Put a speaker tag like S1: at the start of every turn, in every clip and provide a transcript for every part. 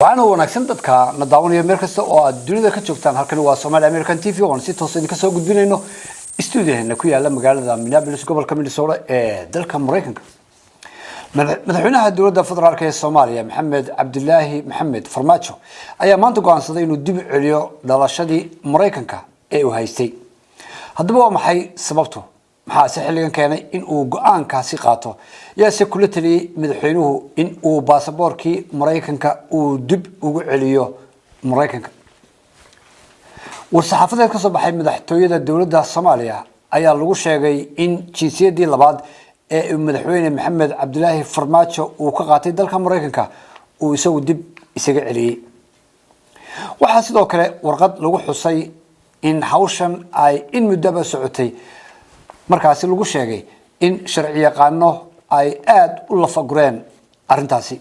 S1: Waxaana wanaagsan dadka na daawanaya meel kasta oo aad dunida ka joogtaan. Halkani waa Somali American TV oon si toos idinka soo gudbinayno stuudiyaheena ku yaala magaalada Minneapolis, gobolka Minnesota ee dalka Maraykanka. Madaxweynaha dowladda federaalka ee Soomaaliya, Maxamed Cabdilaahi Maxamed Farmaajo, ayaa maanta go'aansaday inuu dib u celiyo dhalashadii Maraykanka ee uu haystay. Haddaba waa maxay sababtu? Maxaase xilligan keenay in uu go'aankaasi qaato? Yaase kula taliyey madaxweynuhu in uu baasaboorkii Maraykanka uu dib ugu celiyo Maraykanka? War-saxaafadeed ka soo baxay madaxtooyada dowladda Soomaaliya ayaa lagu sheegay in jinsiyaddii labaad ee uu madaxweyne Maxamed Cabdilaahi Farmaajo uu ka qaatay dalka Maraykanka uu isagu dib isaga celiyey. Waxaa sidoo kale warqad lagu xusay in hawshan ay in muddoba socotay, markaasi lagu sheegay in sharci yaqaano ay aada u lafagureen arrintaasi.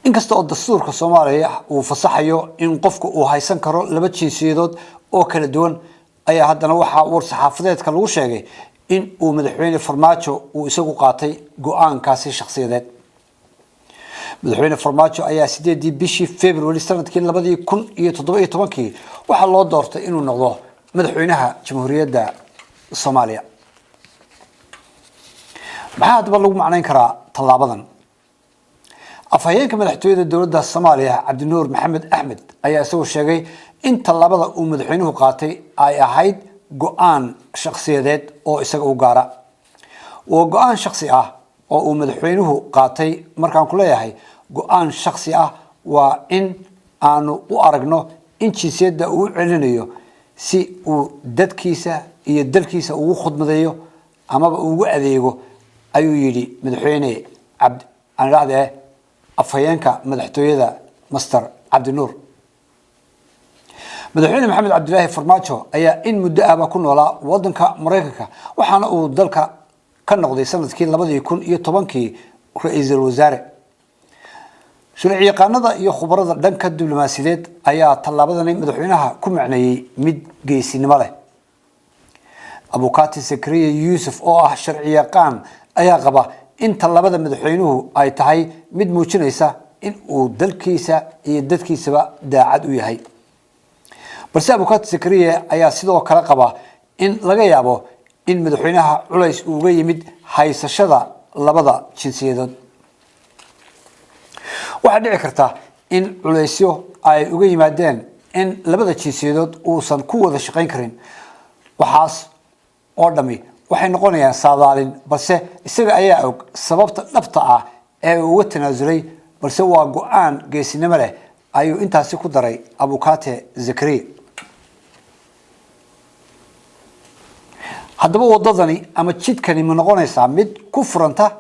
S1: Inkasta oo dastuurka Soomaaliya uu fasaxayo in qofku uu haysan karo laba jinsiyadood oo kala duwan, ayaa haddana waxaa war-saxaafadeedka lagu sheegay in uu madaxweyne Farmaajo uu isagu qaatay go'aankaasi shakhsiyadeed. Madaxweyne Farmaajo ayaa 8-dii bishii February sanadkii 2017-kii waxaa loo doortay inuu noqdo madaxweynaha Jamhuuriyadda Soomaaliya. Maxaa haddaba lagu macnayn karaa tallaabadan? Afhayeenka madaxtooyada dowladda Soomaaliya, Cabdinuur Maxamed Axmed, ayaa isagoo sheegay in tallaabada uu madaxweynuhu qaatay ay ahayd go'aan shakhsiyadeed oo isaga u gaara. Waa go'aan shaksi ah oo uu madaxweynuhu qaatay. Markaan ku leeyahay go'aan shaksi ah, waa in aanu u aragno in jinsiyadda uu u celinayo si uu dadkiisa iyo dalkiisa ugu khudmadeeyo amaba ugu adeego, ayuu yidhi madaxweyne cabd aan idhahdee afhayeenka madaxtooyada, Mister Cabdinuur. Madaxweyne Maxamed Cabdilaahi Farmaajo ayaa in muddo ahba ku noolaa wadanka Maraykanka, waxaana uu dalka ka noqday sanadkii 2010-kii ra-iisul wasaare. Sharci yaqaanada iyo khubarada dhanka diblomaasiyadeed ayaa tallaabadani madaxweynaha ku macneeyey mid geesinimo leh. Abukati Sakariya Yuusuf oo ah sharci yaqaan ayaa qaba in tallaabada madaxweynuhu ay tahay mid muujinaysa in uu dalkiisa iyo dadkiisaba daacad u yahay. Balse Abukati Sakariya ayaa sidoo kale qaba in laga yaabo in madaxweynaha culays uga yimid haysashada labada jinsiyadood. Waxaa dhici karta in culaysyo ay uga yimaadeen in labada jinsiyadood uusan ku wada shaqayn karin. Waxaas oo dhami waxay noqonayaan saadaalin, balse isaga ayaa og sababta dhabta ah ee uu uga tanaasulay, balse waa go'aan geesinimo leh, ayuu intaasi ku daray Abukate Zakariya. Haddaba wadadani ama jidkani ma noqonaysaa mid ku furanta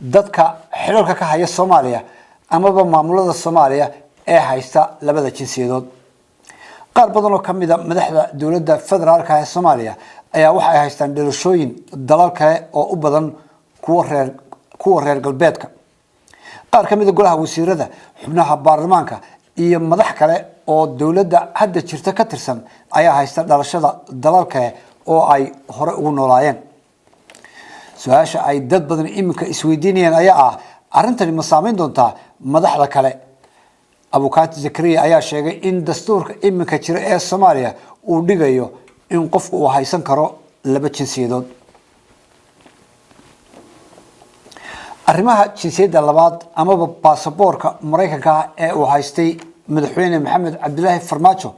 S1: dadka xilalka ka haya Soomaaliya amaba maamulada Soomaaliya ee haysta labada jinsiyadood? Qaar badan oo kamida madaxda dowladda federaalka ee Soomaaliya ayaa waxa ay haystaan dhalashooyin dalal kale oo u badan kuwa reer galbeedka. Qaar ka mida golaha wasiirada, xubnaha baarlamaanka iyo madax kale oo dowladda hadda jirta ka tirsan ayaa haysta dhalashada dalal kale oo ay hore ugu noolaayeen. Su'aasha ay dad badan iminka isweydiinayaan ayaa ah: arrintani ma saameyn doontaa madaxda kale? Abukaati Zakariya ayaa sheegay in dastuurka iminka jira ee Soomaaliya uu dhigayo in qofku uu haysan karo laba jinsiyadood. Arrimaha jinsiyadda labaad amaba baasaboorka Maraykanka ah ee uu haystay madaxweyne Maxamed Cabdilaahi Farmaajo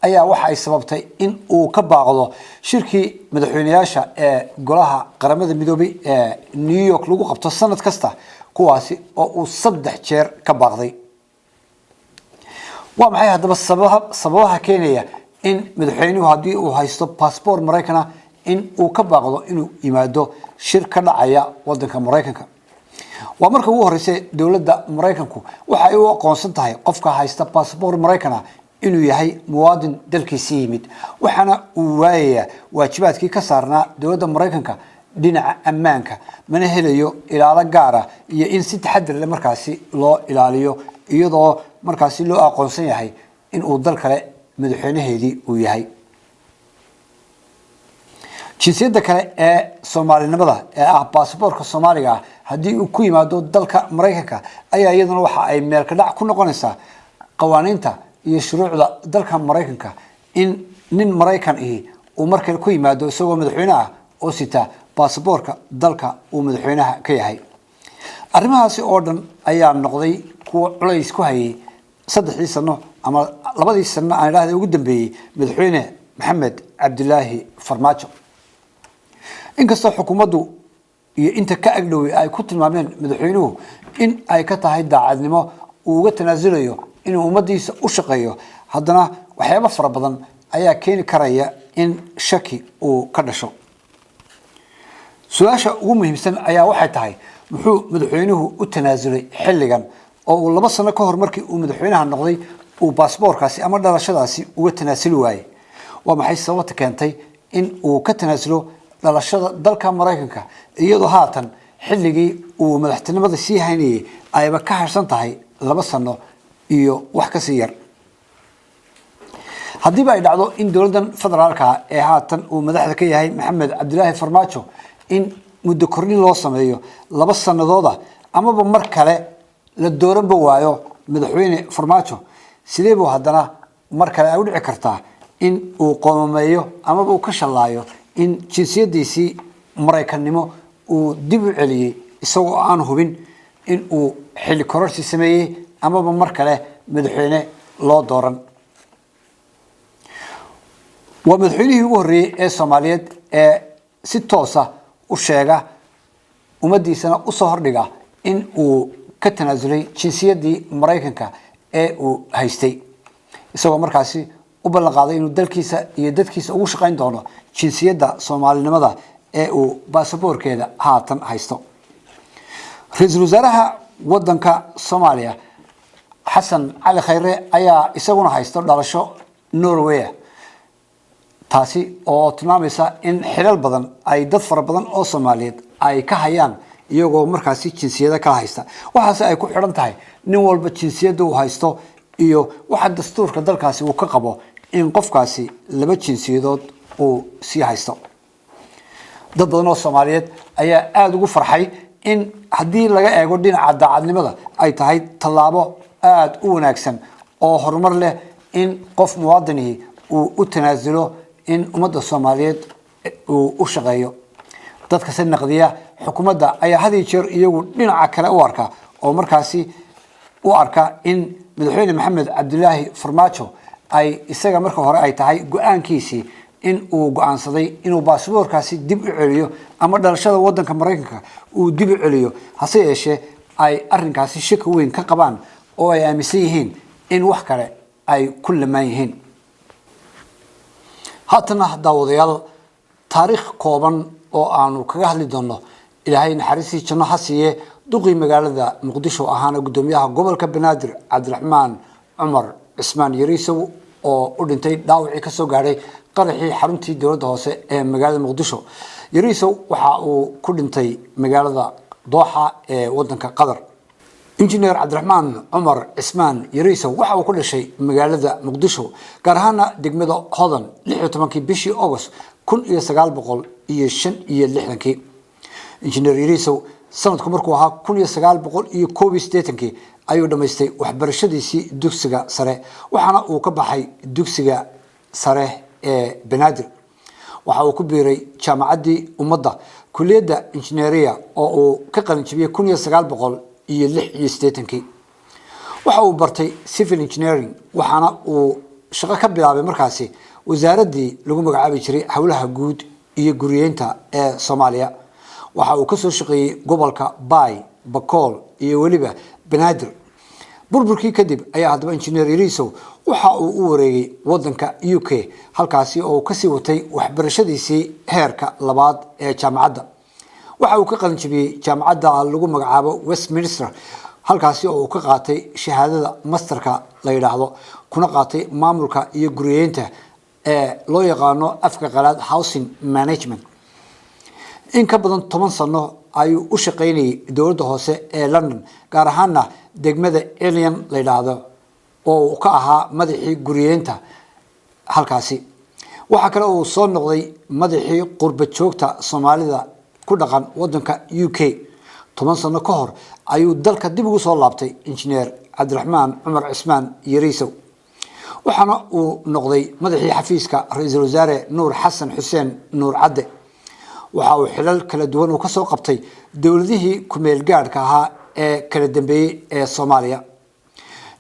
S1: ayaa waxa ay sababtay in uu ka baaqdo shirkii madaxweyneyaasha ee golaha Qaramada Midoobay ee New York lagu qabto sanad kasta, kuwaasi oo uu 3 jeer ka baaqday. Waa maxay haddaba sababaha keenaya in madaxweynuhu, haddii uu haysto baasboor Maraykana, in uu ka baaqdo inuu yimaado shir ka dhacaya wadanka Maraykanka? Waa marka ugu horreysay dowladda Maraykanku waxa ay u aqoonsan tahay qofka haysta baasboor Maraykana inuu yahay muwaadin dalkiisii yimid, waxaana uu waayayaa waajibaadkii ka saarnaa dowladda Maraykanka dhinaca ammaanka, mana helayo ilaalo gaara iyo in si taxadir leh markaasi loo ilaaliyo, iyadoo markaasi loo aqoonsan yahay in uu dal kale madaxweynaheedii uu yahay. Jinsiyadda kale ee Soomaalinimada ee ah baasaboorka Soomaaliga ah, haddii uu ku yimaado dalka Maraykanka, ayaa iyaduna waxa ay meelka dhac ku noqonaysaa qawaaniinta iyo shuruucda dalka Maraykanka, in nin Maraykan ihi uu markale ku yimaado isagoo madaxweyne ah oo sita baasaboorka dalka uu madaxweynaha ka yahay. Arrimahaasi oo dhan ayaa noqday kuwa culays ku hayay 3dii sano ama 2dii sano aan idhahda ugu dambeeyey Madaxweyne Maxamed Cabdilaahi Farmaajo. Inkastoo xukuumaddu iyo inta ka agdhowey ay ku tilmaameen madaxweynuhu in ay ka tahay daacadnimo uu uga tanaasulayo inuu ummadiisa u shaqeeyo, haddana waxyaabo fara badan ayaa keeni karaya in shaki uu ka dhasho. Su-aasha ugu muhiimsan ayaa waxay tahay: muxuu madaxweynuhu u tanaasulay xilligan oo uu 2 sano ka hor, markii uu madaxweynaha noqday, uu baasboorkaasi ama dhalashadaasi uga tanaasuli waayey? Waa maxay sababta keentay in uu ka tanaasulo dhalashada dalka Maraykanka, iyadoo haatan xilligii uu madaxtinimada sii haynayay ayba ka harsan tahay 2 sano iyo wax kasii yar? Haddiiba ay dhacdo in dowladdan federaalka ee haatan uu madaxda ka yahay Maxamed Cabdilaahi Farmaajo in muddo kordhin loo sameeyo 2 sanadooda, amaba mar kale la dooranba waayo madaxweyne Farmaajo, sidee buu haddana mar kale ay u dhici kartaa in uu qoomameeyo amaba uu ka shallaayo in jinsiyadiisii Maraykannimo uu dib u celiyey, isagoo aan hubin in uu xilli kororsi sameeyey amaba mar kale madaxweyne loo dooran? Waa madaxweynihii ugu horreeyey ee Soomaaliyeed ee si toosa u sheega, ummaddiisana usoo hordhiga, in uu ka tanaasulay jinsiyaddii Maraykanka ee uu haystay, isagoo markaasi u ballan qaaday inuu dalkiisa iyo dadkiisa ugu shaqayn doono jinsiyadda Soomaalinimada ee uu baasaboorkeeda haatan haysto. Ra-iisul wasaaraha wadanka Soomaaliya, Xasan Cali Khayre, ayaa isaguna haysto dhalasho Norway, taasi oo tilmaamaysa in xilal badan ay dad fara badan oo Soomaaliyeed ay ka hayaan, iyagoo markaasi jinsiyado kala haysta. Waxaase ay ku xidhan tahay nin walba jinsiyadda uu haysto iyo waxa dastuurka dalkaasi uu ka qabo in qofkaasi laba jinsiyadood uu sii haysto. Dad badan oo Soomaaliyeed ayaa aada ugu farxay in haddii laga eego dhinaca daacadnimada ay tahay tallaabo aada u wanaagsan oo horumar leh in qof muwaadinihi uu u tanaasulo in ummadda Soomaaliyeed uu u shaqeeyo. Dadka si naqdiya xukuumadda ayaa had iyo jeer iyagu dhinaca kale u arka, oo markaasi u arka in Madaxweyne Maxamed Cabdilaahi Farmaajo ay isaga marka hore ay tahay go-aankiisii in uu go-aansaday inuu baasboorkaasi dib u celiyo ama dhalashada wadanka Maraykanka uu dib u celiyo, hase yeeshee ay arinkaasi shaki weyn ka qabaan oo ay aaminsan yihiin in wax kale ay ku lamaan yihiin. Haatana, daawadayaal, taariikh kooban oo aanu kaga hadli doono, Ilaahay naxariistii janno ha siiye, duqii magaalada Muqdisho ahaana guddoomiyaha gobolka Banaadir, Cabdiraxmaan Cumar Cismaan Yariisow, oo u dhintay dhaawacii kasoo gaadhay qaraxii xaruntii dowladda hoose ee magaalada Muqdisho. Yariisow waxa uu ku dhintay magaalada Dooxa ee wadanka Qatar. Injineer Cabdiraxmaan Cumar Cismaan Yariisow waxa uu ku dhashay magaalada Muqdisho, gaar ahaana degmada Hodan, 16kii bishii Agost 1965kii. Injineer Yariisow sanadku markuu ahaa 1981kii ayuu dhammaystay waxbarashadiisii dugsiga sare, waxaana uu ka baxay dugsiga sare ee Banaadir. Waxa uu ku biiray Jaamacaddii Ummadda, kuliyadda injineeriya, oo uu ka qalin jabiyey 1986kii. Waxa uu bartay civil engineering, waxaana uu shaqo ka bilaabay markaasi wasaaraddii lagu magacaabi jiray Howlaha Guud iyo Guriyeynta ee Soomaaliya. Waxa uu kasoo shaqeeyey gobolka Bay, Bakool iyo weliba Banaadir. Burburkii kadib ayaa haddaba Injineer Yariisow waxa uu u wareegay wadanka UK, halkaasi oo uu kasii watay waxbarashadiisii heerka labaad ee jaamacadda. Waxa uu ka qalin jabiyey jaamacadda lagu magacaabo Westminster, halkaasi oo uu ka qaatay shahaadada masterka la yidhaahdo, kuna qaatay maamulka iyo guriyeynta ee loo yaqaano afka qalaad housing management. In ka badan 10 sano ayuu u shaqaynayay dowladda hoose ee London, gaar ahaana degmada Ealing la yidhaahdo, oo uu ka ahaa madaxii guriyeynta halkaasi. Waxaa kale uu soo noqday madaxii qurba joogta Soomaalida ku dhaqan wadanka UK. 10 sano ka hor ayuu dalka dib ugu soo laabtay Injineer Cabdiraxmaan Cumar Cismaan Yariisow, waxaana uu noqday madaxii xafiiska Ra-iisul Wasaare Nuur Xasan Xuseen Nuur Cadde. Waxa uu xilal kala duwan uu kasoo qabtay dowladihii kumeel gaadhka ahaa ee kala dambeeyey ee Soomaaliya.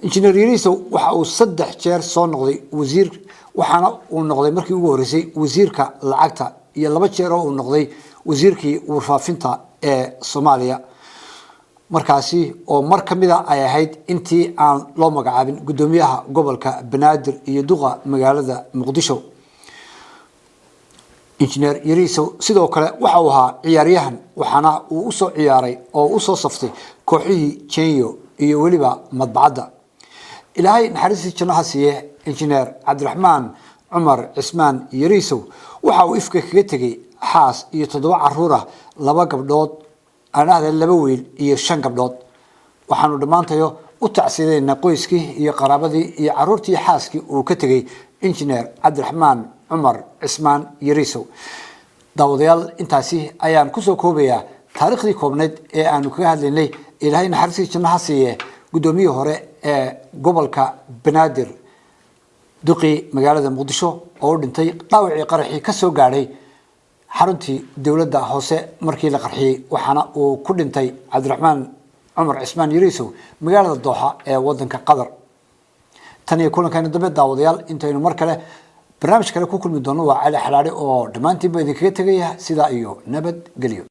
S1: Injineer Yariisow waxa uu saddex jeer soo noqday wasiir, waxaana uu noqday markii ugu horreysay wasiirka lacagta iyo laba jeer oo uu noqday wasiirkii warfaafinta ee Soomaaliya, markaasi oo mar ka mida ay ahayd intii aan loo magacaabin guddoomiyaha gobolka Banaadir iyo duqa magaalada Muqdisho. Injineer Yariisow sidoo kale waxa uu ahaa ciyaaryahan, waxaana uu usoo ciyaaray oo usoo saftay kooxihii Jenyo iyo weliba Madbacadda. Ilaahay naxariistii janno ha siiye Injineer Cabdiraxmaan Cumar Cismaan Yariisow. Waxa uu ifka kaga tegey xaas iyo toddoba caruur ah, laba gabdhood aan ahda, laba wiil iyo shan gabdhood. Waxaanu dhammaantayo u tacsiidaynaa qoyskii iyo qaraabadii iyo caruurtii xaaskii uu ka tegey Injineer Cabdiraxmaan Cumar Cismaan Yariisow. Daawadayaal, intaasi ayaan kusoo koobayaa taariikhdii koobnayd ee aanu kaga hadlaynay, Ilaahay naxariistii janno ha siiye, guddoomiyihii hore ee gobolka Banaadir, duqii magaalada Muqdisho oo u dhintay dhaawacii qaraxii ka soo gaadhay xaruntii dowladda hoose markii la qarxiyey. Waxaana uu ku dhintay Cabdiraxmaan Cumar Cismaan Yariisow magaalada Dooxa ee wadanka Qatar. Tan iyo kulankeena dambe, daawadayaal, intaynu mar kale barnaamij kale ku kulmi doono, waa Cali Xalaari oo dhammaantiinba idinkaga tegaya sidaa iyo nabadgelyo.